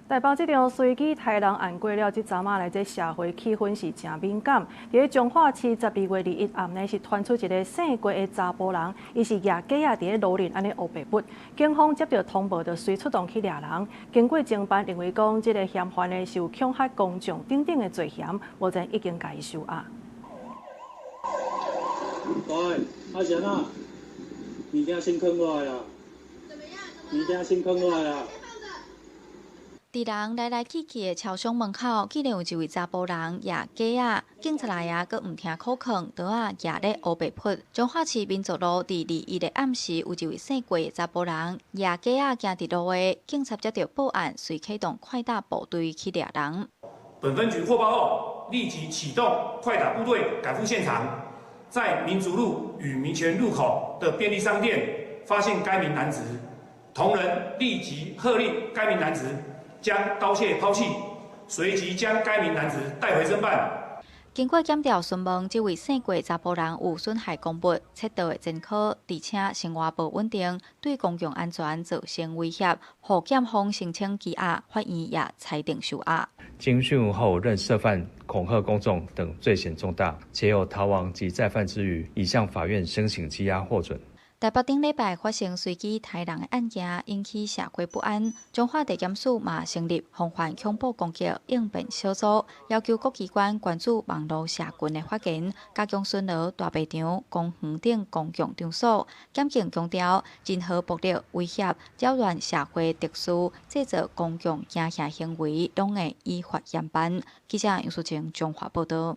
台北這場隨機刣人案過了，這陣仔來這社會氣氛是誠敏感。佇咧彰化市12月21暗呢，是傳出一个姓郭的查埔人，伊是攑雞仔佇咧路頂按呢烏白噗。警方接著通報，就隨出動去掠人。經過偵辦，認為講這个嫌犯呢是有恐嚇公眾等等的罪嫌，目前已經共伊收押。喂，阿賢啊，物件先囥落來啊！物件先囥落來啊！佇人來來去去的超商門口，竟然有一位查埔人攑雞仔，警察來啊，閣毋聽口勸，刀仔攑咧烏白噗。彰化市民族路佇21的暗時，有一位姓郭的查埔人攑雞仔行佇路下，警察接著報案，隨啟動快打部隊去掠人。本分局獲報後，立即啟動快打部隊趕赴現場，在民族路與民權路口的便利商店發現該名男子，同仁立即喝令該名男子將刀械拋棄，隨即將該名男子帶回偵辦。經過檢調詢問，這位姓郭查埔人有損害公物、竊盜的前科，而且生活無穩定，對公共安全造成威脅，予檢方申請羈押，法院也裁定收押。經訊問後，認涉犯恐嚇公眾等罪嫌重大，且有逃亡及再犯之虞，已向法院申請羈押獲准。台北頂禮拜發生隨機刣人的案件，引起社會不安。彰化地檢署嘛成立防範恐怖攻擊應變小組，要求各機關關注網路社群的發言，加強巡邏大賣場、公園等公共場所。檢警強調，任何暴力威脅、擾亂社會秩序、製造公共驚嚇行為，攏會依法嚴辦。記者楊淑晴彰化報導。